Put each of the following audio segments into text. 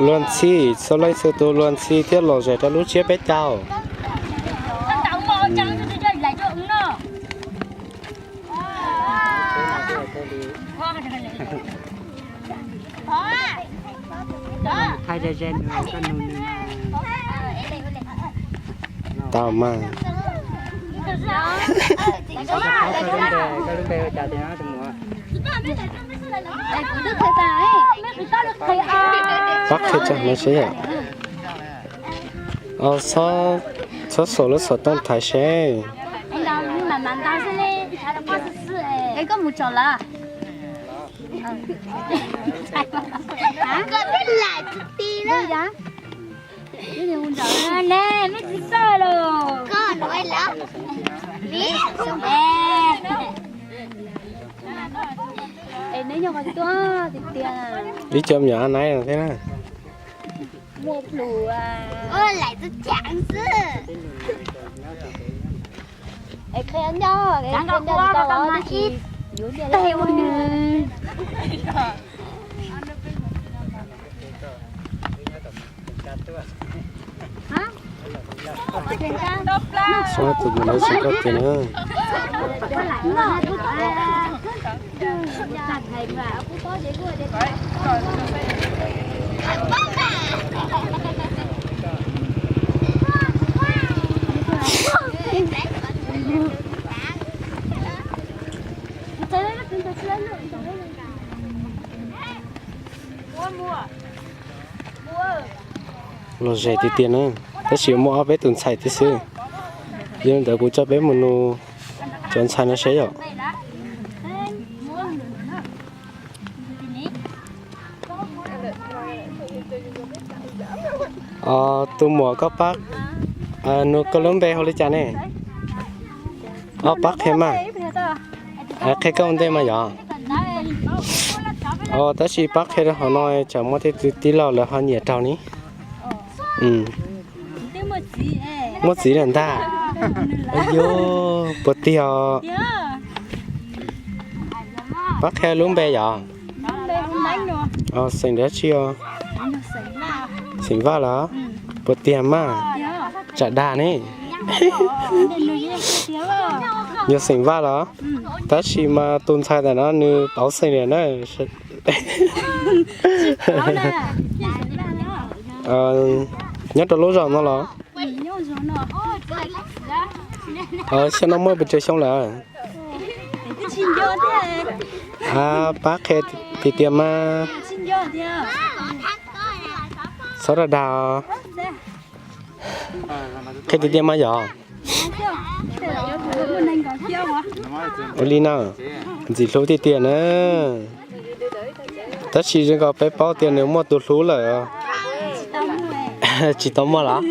Luag ntxhi, txhua leej txhua tus luag ntxhi thiab lom zem rau lub tsiab peb caug. Tau mas. Pab qhia tso no seb yom. Txhob xaus lub xov tooj thaiv seb. Ib co me nyuam a naib no thiab na. Xav tus mus lawv xav koj tiag na. Lom zem tiag tiag na, tab sis muaj ob peb tus ntxhais thiab xwb. Yog li ntawd kuv coj peb mus nug cov ntxhais no seb yom. Tus muam koj pab nug koj lub npe hu li cas ne? Ob pab qhia mas. Qhia koj ua ntej mas yom. Tab sis pab qhia rau hauv no tsam muaj tej tug tij laug lawv ho nyiam raug ni. Muaj txiv lawm ntag. Yog puas tiag os? Pab qhia lub npe yom. Xeem dab tsi os? Xeem Vaj los? Puas tiag mas? Tsam dag ne. Yog xeem Vaj los? Tab sis mas tus ntxhais ntawm no nws pauv xeem lawm na. Nyob rau lub zos no los? Xyov no muaj pes tsawg xyoo lawm? Pab qhia tiag tiag mas. Txhob dag dag. Qhia tiag tiag mas yom. Ua li na, ntxim hlub tiag tiag na. Tab sis zoo nkaus peb paub tias nws muaj tus hlub lawm. Tsis tau muaj los?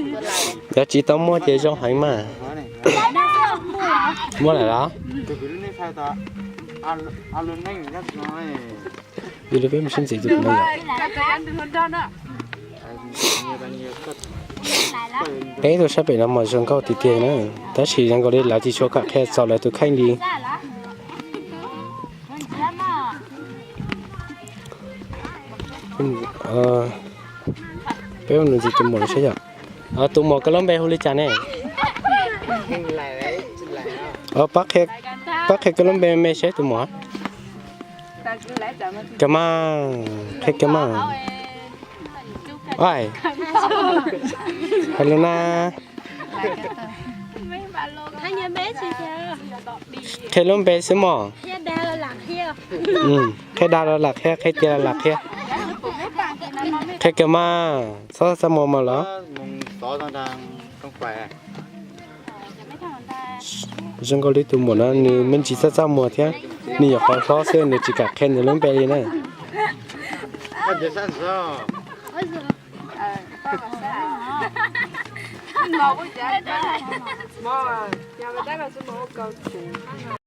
Yog tsis tau muaj ces zoo heev mas. Muaj lawm los? Yog li peb mus sib ntxiv tus no yom. Peb tus sab pem no mas zoo nkauj tiag tiag na, tab sis zoo nkaus li lawv tsis tshua kam qhia txog lawv tus kheej li. Peb mus ntxiv tus muam seb yom. Tus muam koj lub npe hu li cas ne? Pab qhia koj lub npe me seb tus muam. Kawg mas, qhia kawg mas. Hais lus na. Qhia lub npe xwb mog. Qhia dag los lam qhia, qhia tiag los lam qhia. Qhia kawg mas, txhob txaj muag mas los. Zoo nkaus li tus muam no nws me ntsis txaj txaj muag thiab, nws nyuam qhuav hlob xwb nws tsis kam qhia nws lub npe li na.